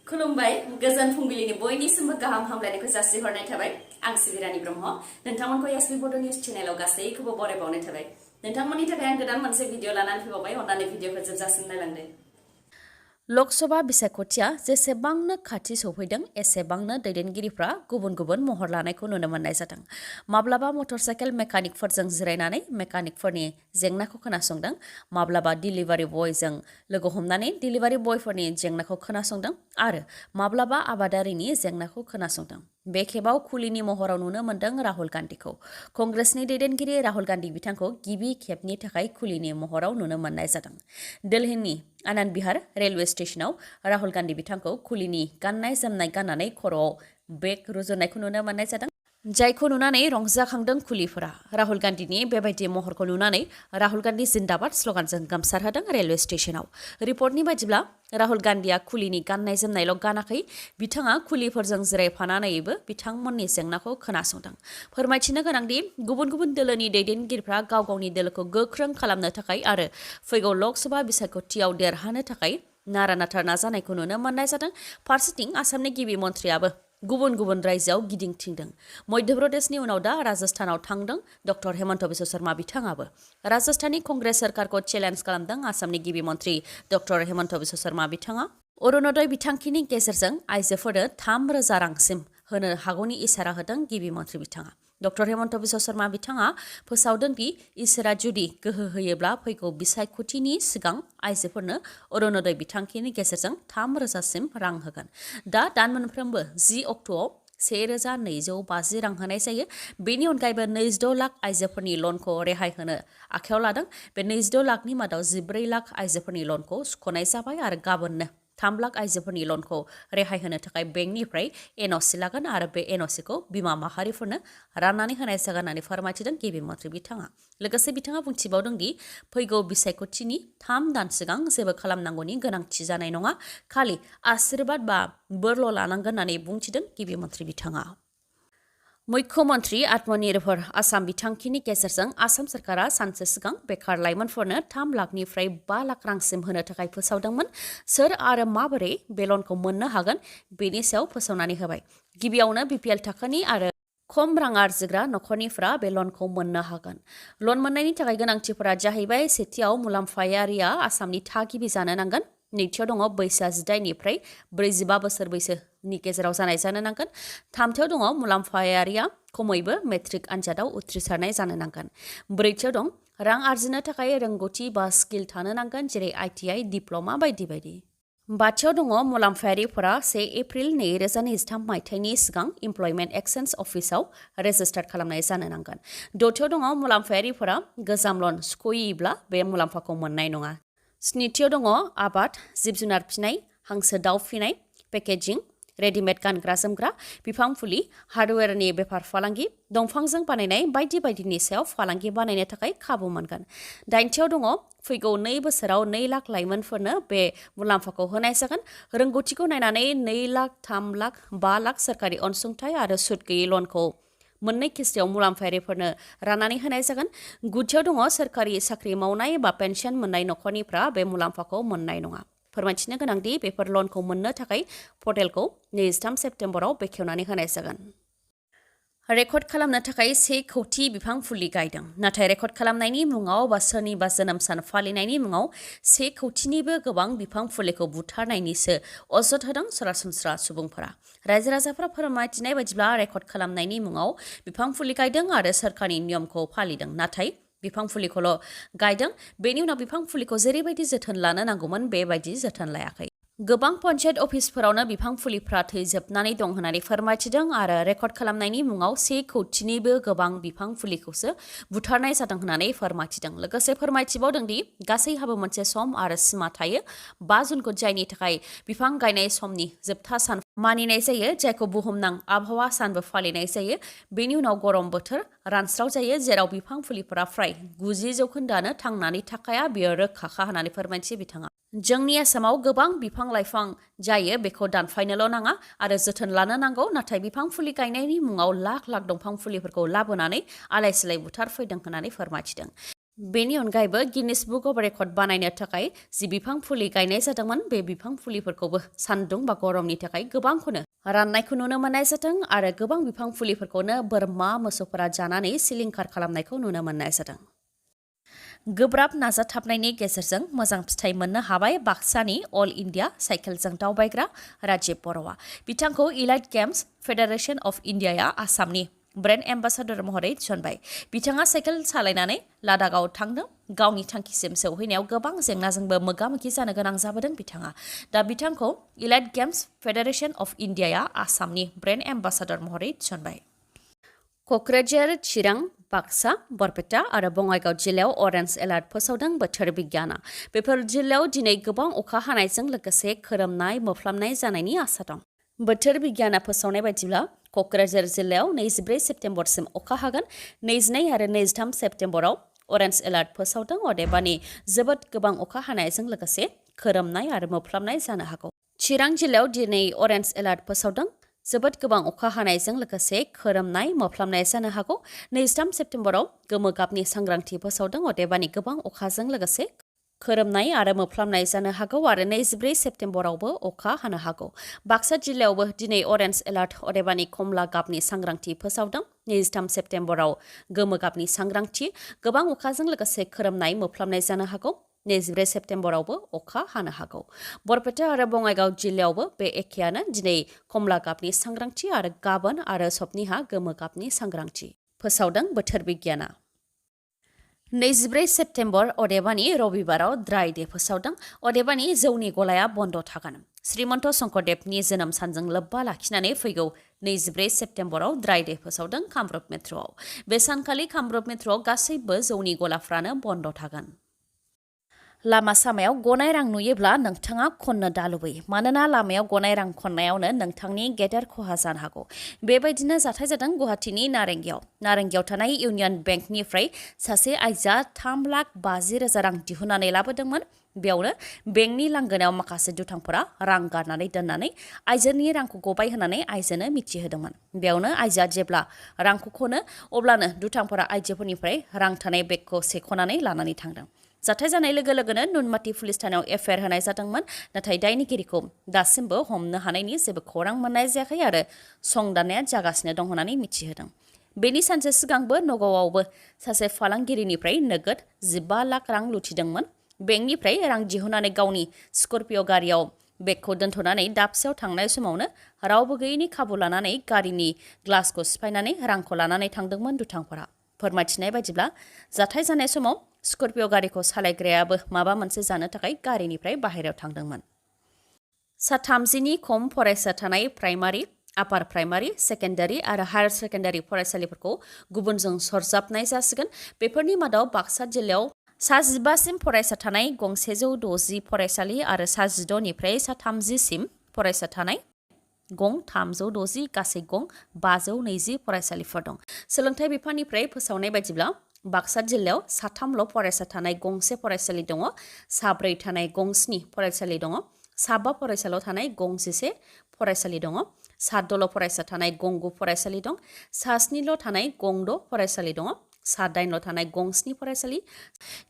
खुलुमबाय गोजोन फुंबिलिनि बयनिसिमबो गाहाम हामलायनायखौ जासिहरनाय थाबाय आं सिबिरानि ब्रह्म नोंथांमोनखौ एसबी बड' निउज चेनेलाव गासैखौबो बरायबावनाय थाबाय नोंथांमोननि थाखाय आं गोदान मोनसे भिडिअ लानानै फैबावबाय अन्नानै भिडिअखौ जोबजासिम नायलांदो लकसभा बिसायख'थिया जेसेबांनो खाथि सौफैदों एसेबांनो दैदेनगिरिफ्रा गुबुन गुबुन महर लानायखौ नुनो मोननाय जादों माब्लाबा मटरसाइकेल मेकानिकफोरजों जिरायनानै मेकानिकफोरनि जेंनाखौ खोनासंदों माब्लाबा डिलिभारि बयजों लोगो हमनानै डिलिभारि बयफोरनि जेंनाखौ खोनासंदों आरो माब्लाबा आबादारिनि जेंनाखौ खोनासंदों बे खेबाव कुलिनि महराव नुनो मोनदों राहुल गान्धीखौ कंग्रेसनि दैदेनगिरि राहुल गान्धी बिथांखौ गिबि खेबनि थाखाय कुलिनि महराव नुनो मोननाय जादों दिल्लीनि आनन्द बिहार रेलवे स्टेशनाव राहुल गान्धी बिथांखौ कुलिनि गाननाय जोमनाय गाननानै खर'आव बेग रुजुनायखौ नुनो मोननाय जादों जायखौ नुनानै रंजाखांदों कुलिफोरा राहुल गान्धीनि बेबायदि महरखौ नुनानै राहुल गान्धी जिन्दाबाद स्लगानजों गोमसारहोदों रेलवे स्टेशनाव रिपर्टनि बायदिब्ला राहुल गान्धीया कुलिनि गाननाय जोमनायल' गानाखै बिथाङा कुलिफोरजों जिरायफानानैबो बिथांमोननि जेंनाखौ खोनासंदों फोरमायथिनो गोनांदि गुबुन गुबुन दोलोनि दैदेनगिरिफ्रा गाव गावनि दोलोखौ गोख्रों खालामनो थाखाय आरो फैगौ लकसभा बिसायख'थियाव देरहानो थाखाय नारा नाथा नाजानायखौ नुनो मोननाय जादों फारसेथिं आसामनि गिबि मन्थ्रियाबो गुबुन गुबुन रायजोआव गिदिंथिंदों मध्य प्रदेशनि उनाव दा राजस्थानाव थांदों डक्टर हेमन्त बिश्व शर्मा बिथाङाबो राजस्थाननि कंग्रेस सोरखारखौ चेलेन्ज खालामदों आसामनि गिबि मन्थ्रि डक्टर हेमन्त बिश्व शर्मा बिथाङा अरुणोदय बिथांखिनि गेजेरजों आइजोफोरनो 3,000 रांसिम होनो हागौनि इसारा होदों गिबि मन्थ्रि बिथाङा डक्टर हेमन्त बिश्व शर्मा बिथाङा फोसावदों दि इसोरा जुदि गोहो होयोब्ला फैगौ बिसायख'थिनि सिगां आइजोफोरनो अरुणोदय बिथांखिनि गेजेरजों 3,000 सिम रां होगोन दा दान मोनफ्रोमबो 10 अक्ट'आव 1,250 रां होनाय जायो बेनि अनगायैबो 26 लाख आइजोफोरनि लनखौ रेहाय होनो आखायाव लादों बे 26 लाखनि मादाव 14 लाख आइजोफोरनि लनखौ सुख'नाय जाबाय आरो गाबोननो 3 लाख आइजोफोरनि लनखौ रेहाय होनो थाखाय बेंकनिफ्राय एनअसि लागोन आरो बे एनअसिखौ बिमा माहारिफोरनो राननानै होनाय जागोन होननानै फोरमायथिदों गिबि मन्थ्रि बिथाङा लोगोसे बिथाङा बुंथिबावदों दि फैगौ बिसायख'थिनि 3 दान सिगां जेबो खालामनांगौनि गोनांथि जानाय नङा खालि आशीर्बाद बा बोरल' लानांगोन होननानै बुंथिदों गिबि मन्थ्रि बिथाङा मुख्यमन्त्री आत्मनिर्भर आसाम बिथांखिनि गेजेरजों आसाम सरकारा सानसे सिगां बेकार लाइमोनफोरनो 3 लाखनिफ्राय 5 लाख रांसिम होनो थाखाय फोसावदोंमोन सोर आरो माबोरै बे लनखौ मोननो हागोन बेनि सायाव फोसावनानै होबाय गिबियावनो बिपिएल थाखोनि आरो खम रां आरजिग्रा नखरनिफ्रा बे लनखौ मोननो हागोन लन मोननायनि थाखाय गोनांथिफोरा जाहैबाय सेथियाव मुलाम्फायारिया आसामनि थागिबि जानो नांगोन नैथियाव दङ बैसोआ 18निफ्राय 45 बोसोर बैसोनि गेजेराव जानाय जानो नांगोन थामथियाव दङ मुलाम्फायारिया खमैबो मेट्रिक आनजादाव उथ्रिसारनाय जानो नांगोन ब्रैथियाव दं रां आरजिनो थाखाय रोंगौथि बा स्किल थानो नांगोन जेरै आइटिआइ डिप्ल'मा बायदि बायदि बाथियाव दङ मुलाम्फायारिफोरा 1 एप्रिल 2023 मायथाइनि सिगां इमप्लयमेन्ट एक्सचेन्ज अफिसाव रेजिस्टार खालामनाय जानो नांगोन दथियाव दङ मुलाम्फायारिफोरा गोजाम लन सुख'योब्ला बे मुलाम्फाखौ मोननाय नङा स्निथियाव दङ आबाद जिब जुनार फिनाय हांसो दाउ फिनाय पेकेजिं रेडिमेड गानग्रा जोमग्रा बिफां फुलि हार्डवेयारनि बेफार फालांगि दंफांजों बानायनाय बायदि बायदिनि सायाव फालांगि बानायनो थाखाय खाबु मोनगोन दाइनथियाव दङ फैगौ 2 बोसोराव 2 लाख लाइमोनफोरनो बे मुलाम्फाखौ होनाय जागोन रोंगौथिखौ नायनानै 2 लाख 3 लाख 5 लाख सोरखारि अनसुंथाइ आरो सुद गैयै लनखौ मोननै किस्तियाव मुलाम्फायारिफोरनो राननानै होनाय जागोन गुथियाव दङ सोरखारि साख्रि मावनाय बा पेन्सन मोननाय नखरनिफ्रा बे मुलाम्फाखौ मोननाय नङा फोरमायथिनो गोनांदि बेफोर लनखौ मोननो थाखाय पर्टेलखौ 23 सेप्तेम्बराव बेखेवनानै होनाय जागोन रेकर्ड खालामनो थाखाय 1 कौटि बिफां फुलि गायदों नाथाय रेकर्ड खालामनायनि मुङाव बा सोरनिबा जोनोम सान फालिनायनि मुङाव 1 कौटिनिबो गोबां बिफां फुलिखौ बुथारनायनिसो अजद होदों सरासनस्रा सुबुंफोरा रायजो राजाफोरा फोरमायथिनाय बायदिब्ला रेकर्ड खालामनायनि मुङाव बिफां फुलि गायदों आरो सोरखारनि नियमखौ फालिदों नाथाय बिफां फुलिखौल' गायदों बेनि उनाव बिफां फुलिखौ जेरैबायदि जोथोन लानो नांगौमोन बेबायदि जोथोन लायाखै गोबां पन्चायत अफिसफोरावनो बिफां फुलिफ्रा थैजोबनानै दं होननानै फोरमायथिदों आरो रेकर्ड खालामनायनि मुङाव 1 कौटिनिबो गोबां बिफां फुलिखौसो बुथारनाय जादों होननानै फोरमायथिदों लोगोसे फोरमायथिबावदों दि गासैहाबो मोनसे सम आरो सिमा थायो 5 जुनखौ जायनि थाखाय बिफां गायनाय समनि जोबथा सान मानिनाय जायो जायखौ बुहुमनां आबहावा सानबो फालिनाय जायो बेनि उनाव गरम बोथोर रानस्राव जायो जेराव बिफां फुलिफोरा फ्राय 90% थांनानै थाखाया बेयो रोखाखा होननानै फोरमायथि बिथाङा जोंनि आसामाव गोबां बिफां लाइफां जायो बेखौ दानफायनोल' नाङा आरो जोथोन लानो नांगौ नाथाय बिफां फुलि गायनायनि मुङाव लाख लाख दंफां फुलिफोरखौ लाबोनानै आलाय सिलाय बुथारफैदों होननानै फोरमायथिदों बेनि अनगायैबो गिनिस बुक अफ रेकर्ड बानायनो थाखाय जि बिफां फुलि गायनाय जादोंमोन बे बिफां फुलिफोरखौबो सान्दुं बा गरमनि थाखाय गोबांखौनो राननायखौ नुनो मोननाय जादों आरो गोबां बिफां फुलिफोरखौनो बोरमा मोसौफोरा जानानै सिलिंखार खालामनायखौ नुनो मोननाय जादों। गोब्राब नाजाथाबनायनि गेजेरजों मोजां फिथाइ मोननो हाबाय बाक्सानि अल इन्डिया साइकेलजों दावबायग्रा राजिब बर'आ। बिथांखौ इलाइट गेम्स फेडारेशन अफ इन्डियाया आसामनि ब्रेन्ड एम्बासाडर महरै थिसनबाय। बिथाङा साइकेल सालायनानै लादाखआव थांदों। गावनि थांखिसिम सौहैनायाव गोबां जेंनाजोंबो मोगा-मोगि जानो गोनां जाबोदों बिथाङा। दा बिथांखौ इलाइट गेम्स फेडारेशन अफ इन्डियाया आसामनि ब्रेन्ड एम्बासाडर महरै थिसनबाय। क'क्राझार, चिरां, बाक्सा, बरपेटा आरो बङाइगाव जिल्लायाव अरेन्ज एलार्ट फोसावदों बोथोर बिगियाना। बेफोर जिल्लायाव दिनै गोबां अखा हानायजों लोगोसे खोरोमनाय मोफ्लामनाय जानायनि आसा दं। बोथोर बिगियाना फोसावनाय बायदिब्ला क'क्राझार जिल्लायाव 24 सेप्तेम्बरसिम अखा हागोन। 22 आरो 23 सेप्तेम्बराव अरेन्ज एलार्ट फोसावदों। अदेबानि जोबोद गोबां अखा हानायजों लोगोसे खोरोमनाय आरो मोफ्लामनाय जानो हागौ। चिरां जिल्लायाव दिनै अरेन्ज एलार्ट फोसावदों। जोबोद गोबां अखा हानायजों लोगोसे खोरोमनाय मोफ्लामनाय जानो हागौ। 23 सेप्तेम्बराव गोमो गाबनि सांग्रांथि फोसावदों। अदेबानि गोबां अखाजों लोगोसे खोरोमनाय आरो मोफ्लामनाय जानो हागौ आरो 24 सेप्तेम्बरावबो अखा हानो हागौ। बाक्सा जिल्लायावबो दिनै अरेन्ज एलार्ट अदेबानि कमला गाबनि सांग्रांथि फोसावदों। 23 सेप्तेम्बराव गोमो गाबनि सांग्रांथि, गोबां अखाजों लोगोसे खोरोमनाय मोफ्लामनाय जानो हागौ। 24 सेप्तेम्बरावबो अखा हानो हागौ। बरपेटा आरो बङाइगाव जिल्लायावबो बे एखेयानो दिनै कमला गाबनि सांग्रांथि आरो गाबोन आरो सबनिहा गोमो गाबनि सांग्रांथि फोसावदों बोथोर बिगियाना। 24 सेप्तेम्बर अदेबानि रबिबाराव ड्राइ डे फोसावदों। अदेबानि जौनि गलाया बन्द थागोन। श्रीमन्त शंकरदेबनि जोनोम सानजों लोब्बा लाखिनानै फैगौ 24 सेप्तेम्बराव ड्राइ डे फोसावदों कामरुप मेट्र'आव। बे सानखालि कामरुप मेट्र'आव गासैबो जौनि गलाफ्रानो बन्द थागोन। लामा सामायाव गनाय रां नुयोब्ला नोंथाङा खननो दालुबै, मानोना लामायाव गनाय रां खननायावनो नोंथांनि गेदेर खहा जानो हागौ। बेबायदिनो जाथाय जादों गुवाहाटीनि नारेंगियाव थानाय इउनियन बेंकनिफ्राय सासे आइजोआ 3,50,000 रां दिहुननानै लाबोदोंमोन। बेयावनो बेंकनि लांगोनायाव माखासे दुथांफोरा रां गारनानै दोननानै आइजोनि रांखौ गबाय होननानै आइजोनो मिथिहोदोंमोन। बेयावनो आइजोआ जेब्ला रांखौ खनो अब्लानो दुथांफोरा आइजोफोरनिफ्राय रां थानाय बेगखौ सेख'नानै लानानै थांदों। जाथाय जानाय लोगो लोगोनो नुनमाथि पुलिस थानायाव एफआइआर होनाय जादोंमोन। नाथाय दायनिगिरिखौ दासिमबो हमनो हानायनि जेबो खौरां मोननाय जायाखै आरो संदाननाया जागासिनो दं होननानै मिथिहोदों। बेनि सानसे सिगांबो नगावआवबो सासे फालांगिरिनिफ्राय नोगोद 15 लाख रां लुथिदोंमोन। बेंकनिफ्राय रां दिहुननानै गावनि स्कर्पिय' गारियाव बेगखौ दोनथ'नानै दाबसेयाव थांनाय समावनो रावबो गैयैनि खाबु लानानै गारिनि ग्लासखौ सिफायनानै रांखौ लानानै थांदोंमोन दुथांफोरा। फोरमायथिनाय बायदिब्ला जाथाय जानाय समाव स्कर्पिय' गारिखौ सालायग्रायाबो माबा मोनसे जानो थाखाय गारिनिफ्राय बाहेरायाव थांदोंमोन। सा 30नि खम फरायसा थानाय प्राइमारि, आपार प्राइमारि, सेकेन्डारि आरो हायार सेकेन्डारि फरायसालिफोरखौ गुबुनजों सरजाबनाय जासिगोन। बेफोरनि मादाव बाक्सा जिल्लायाव सा 15सिम फरायसा थानाय गं 160 फरायसालि आरो सा 16निफ्राय सा 30सिम फरायसा थानाय गं 360 गासै गं 520 फरायसालिफोर दं। सोलोंथाइ बिफाननिफ्राय फोसावनाय बायदिब्ला बाक्सा जिल्लायाव साथामल' फरायसा थानाय गंसे फरायसालि दङ, साब्रै थानाय गं 7 फरायसालि दङ, साबा फरायसाल' थानाय गं 11 फरायसालि दङ, सादल' फरायसा थानाय गं 9 फरायसालि दं, सा 7ल' थानाय गं 6 फरायसालि दङ, सा 8ल' थानाय गं 7 फरायसालि।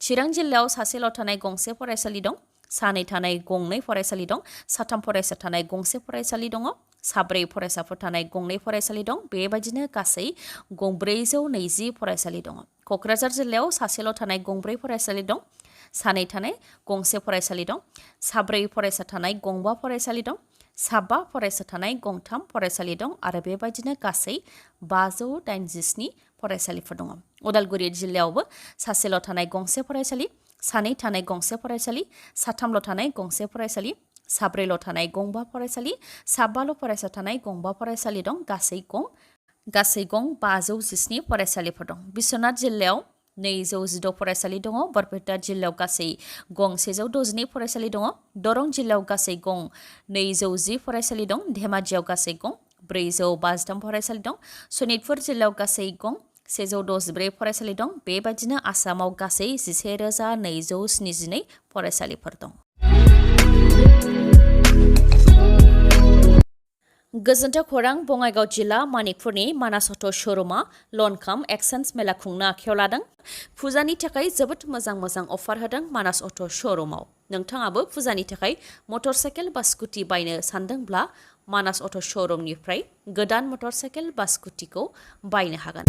चिरां जिल्लायाव सासेल' थानाय गंसे फरायसालि दं, सानै थानाय गं 2 फरायसालि दं, साथाम फरायसा थानाय गंसे फरायसालि दङ, साब्रै फरायसाफोर थानाय गं 2 फरायसालि दं। बेबायदिनो गासै गं 420 फरायसालि दङ। क'क्राझार जिल्लायाव सासेल' थानाय गं 4 फरायसालि दं, सानै थानाय गंसे फरायसालि दं, साब्रै फरायसा थानाय गं 5 फरायसालि दं, साबा फरायसा थानाय गं 3 फरायसालि दं आरो बेबायदिनो गासै 587 फरायसालिफोर दङ। उदालगुरि जिल्लायावबो सासेल' थानाय गंसे फरायसालि, सानै थानाय गंसे फरायसालि, साथामल' थानाय गंसे फरायसालि, साब्रैल' थानाय गं 5 फरायसालि, साबाल' फरायसा थानाय गं 5 फरायसालि दं। गासै गं 517 फरायसालिफोर दं। बिश्वनाथ जिल्लायाव 216 फरायसालि दङ। बरपेटा जिल्लायाव गासै गं 162 फरायसालि दङ। दरं जिल्लायाव गासै गं 210 फरायसालि दं। धेमाजियाव गासै गं 453 फरायसालि दं। सनितपुर जिल्लायाव गासै गं 164 फरायसालि दं। बेबायदिनो आसामाव गासै 11,272 फरायसालिफोर दं। गोजोन्थों खौरां बङाइगाव जिल्ला मानिकपुरनि मानास अट' श'रुमा लन काम एक्सचेन्ज मेला खुंनो आखायाव लादों। फुजानि थाखाय जोबोद मोजां अफार होदों मानास अट' श'रुमाव। नोंथाङाबो फुजानि थाखाय मटर साइकेल बा स्कुटि बायनो सानदोंब्ला मानास अट' श'रुमनिफ्राय गोदान मटर साइकेल बा स्कुटिखौ बायनो हागोन।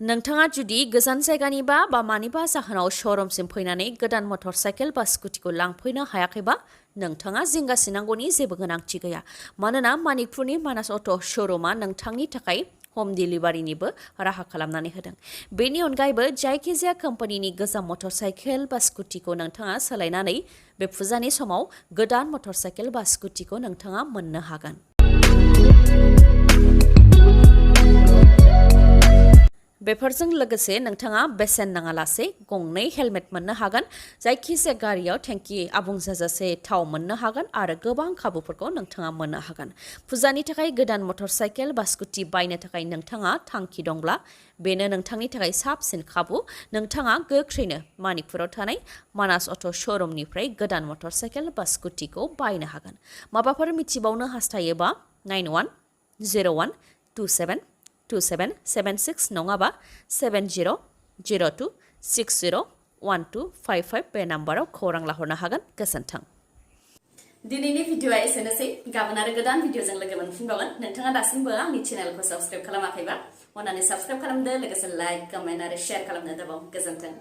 नोंथाङा जुदि गोजान जायगानिबा बा मानिबा जाहोनाव श'रुमसिम फैनानै गोदान मटर साइकेल बा स्कुटिखौ लांफैनो हायाखैबा नोंथाङा जिंगासिनांगौनि जेबो गोनांथि गैया। मानोना मानिकपुरनि मानास अट' श'रुमा नोंथांनि थाखाय हम डिलिभारिनिबो राहा खालामनानै होदों। बेनि अनगायैबो जायखिजाया कम्पानिनि गोजाम मटर साइकेल बा स्कुटिखौ नोंथाङा सोलायनानै बे फुजानि समाव गोदान मटर साइकेल बा स्कुटिखौ नोंथाङा मोननो हागोन। बेफोरजों लोगोसे नोंथाङा बेसेन नाङालासे गंनै हेलमेट मोननो हागोन। जायखिजाया गारियाव टेंकि आबुं जाजासे थाव मोननो हागोन आरो गोबां खाबुफोरखौ नोंथाङा मोननो हागोन। फुजानि थाखाय गोदान मटर साइकेल बा स्कुटि बायनो थाखाय नोंथाङा थांखि दंब्ला बेनो नोंथांनि थाखाय साबसिन खाबु। नोंथाङा गोख्रैनो मानिकपुराव थानाय मानास अट' श'रुमनिफ्राय गोदान मटर साइकेल बा स्कुटिखौ बायनो हागोन। माबाफोर मिथिबावनो हास्थायोबा 9101272776 नङाबा 7002601255 बे नाम्बाराव खौरां लाहरनो हागोन। गोजोन्थों। दिनैनि भिडिअआ एसेनोसै। गाबोन आरो गोदान भिडिअजों लोगो मोनफिनबावगोन। नोंथाङा दासिमबो आंनि चेनेलखौ साबस्क्राइब खालामाखैबा अन्नानै साबस्क्राइब खालामदो, लोगोसे लाइक, कमेन्ट आरो शेयार खालामनो दाबाव। गोजोन्थों।